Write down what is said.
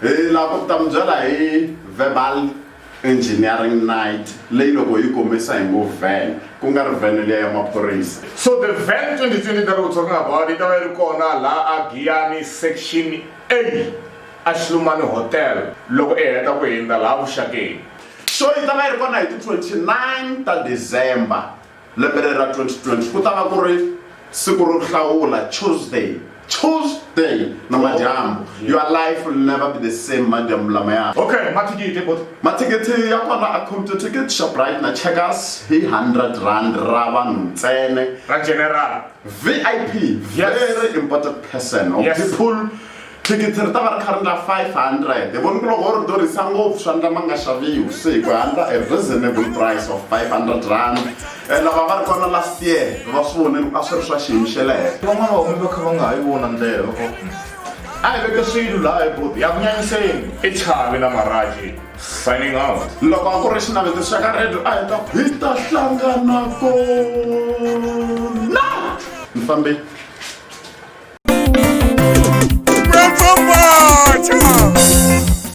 Hi lava ku ta mi byela hi verbal engineering night leyi loko hi yi komisa hi ngo van ku nga ri van liya ya maphorisa. So the van 2020 that we're talking about yi ta va yi ri kona laha a Giyani section A a Xilumani Hotel loko i heta ku hindza laha vuxakeni. Show yi ta va yi ri kona hi ti 29 ta December lembe leri ra 2020 ku ta va ku ri siku ro hlawula Tuesday Tuesday na madyambu your life will never be the same madyambu lamaya. Okay, mathikithi bot. Mathikithi ya kona a Compto Ticket, Shoprite na Checkers hi 100 rand ra vanhu ntsena. Ra general. VIP, very important person or Yes. people. Thikithi ri ta va ri kha ri ndla 500. Hi voni ku loko ho ri durhisa ngopfu swa ndla ma nga xaviwi se hi ku handla a reasonable price of 500 rand. Eh, lava va ri kona last year va swi vonile ku a swi ri swa xiyimo xa le henhla. Van'wana va hume va kha va nga ha yi vona ndlela va ku a hi veke swilo laha hi boti ya ku nyanyiseni. I Chavi na Maraji signing out. Loko a ku ri xinavetiso xa ka radio a hi ta ku hi ta hlangana kona. Ni fambile.